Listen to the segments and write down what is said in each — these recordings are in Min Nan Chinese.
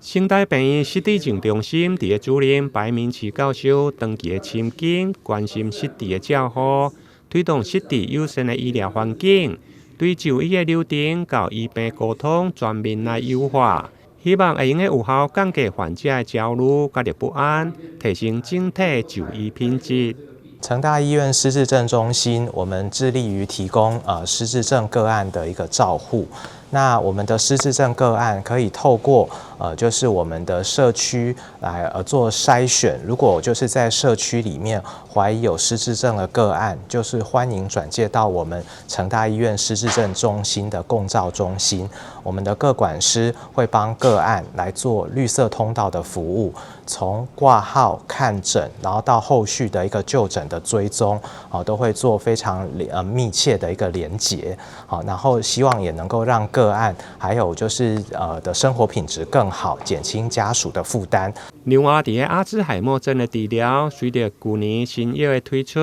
成大病院失智症中心佇咧主任白明奇教授長期的深耕，關心失智的照護，推動失智友善的醫療環境，對就醫的流程佮醫病溝通全面來優化，希望會用得有效降低患者的焦慮佮不安，提升整體就醫品質。成大醫院失智症中心，我們致力於提供失智症個案的一個照護。那我們的失智症個案可以透過就是我們的社區來做篩選。如果就是在社區裡面懷疑有失智症的個案，就是歡迎轉介到我們成大醫院失智症中心的共照中心。我們的個管師會幫個案來做綠色通道的服務，從掛號看診，然後到後續的一個就診的追蹤，都會做非常密切的一個連結。好，然後希望也能夠讓個案還有就是的生活品質更好，減輕家屬的負擔。另外，佇咧阿茲海默症的治療，隨著舊年新藥的推出，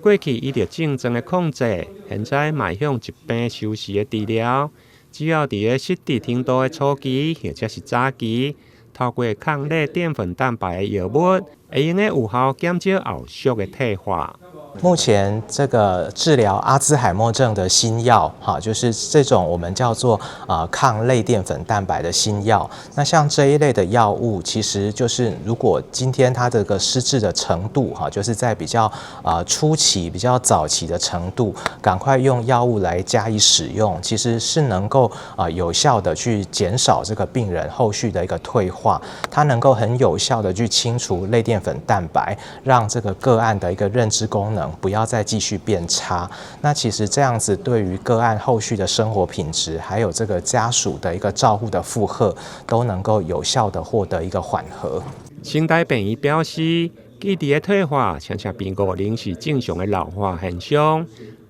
過去伊著症狀的控制，現在邁向疾病修飾的治療。只要佇咧失智程度的初期或者是早期，透過抗類澱粉蛋白的藥物，會用得有效減少後續的退化。目前這個治療阿茲海默症的新藥，哈，就是這種我們叫做抗類澱粉蛋白的新藥。那像這一類的藥物，其實就是如果今天它這個失智的程度，哈，就是在比較初期、比較早期的程度，趕快用藥物來加以使用，其實是能夠有效的去減少這個病人後續的一個退化。它能夠很有效的去清除類澱粉蛋白，讓這個個案的一個認知功能不要再繼續變差。那其實這樣子對於個案後續的生活品質，還有這個家屬的一個照護的負荷，都能夠有效的獲得一個緩和。成大病院表示，記憶的退化常常被誤認是正常的老化現象。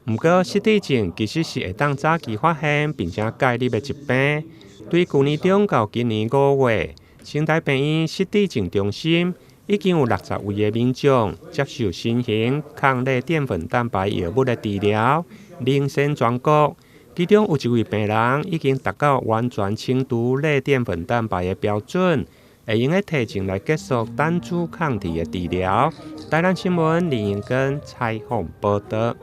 毋過失智症其實是會當早期發現並且介入的疾病。對舊年中到今年5月，成大病院失智症中心已經有60位的民眾接受新型抗類澱粉蛋白藥物的治療，領先全國。其中有一位病人已經達到完全清除類澱粉蛋白的標準，會用得提前來結束單株抗體的治療。台南新聞林英根採訪報導。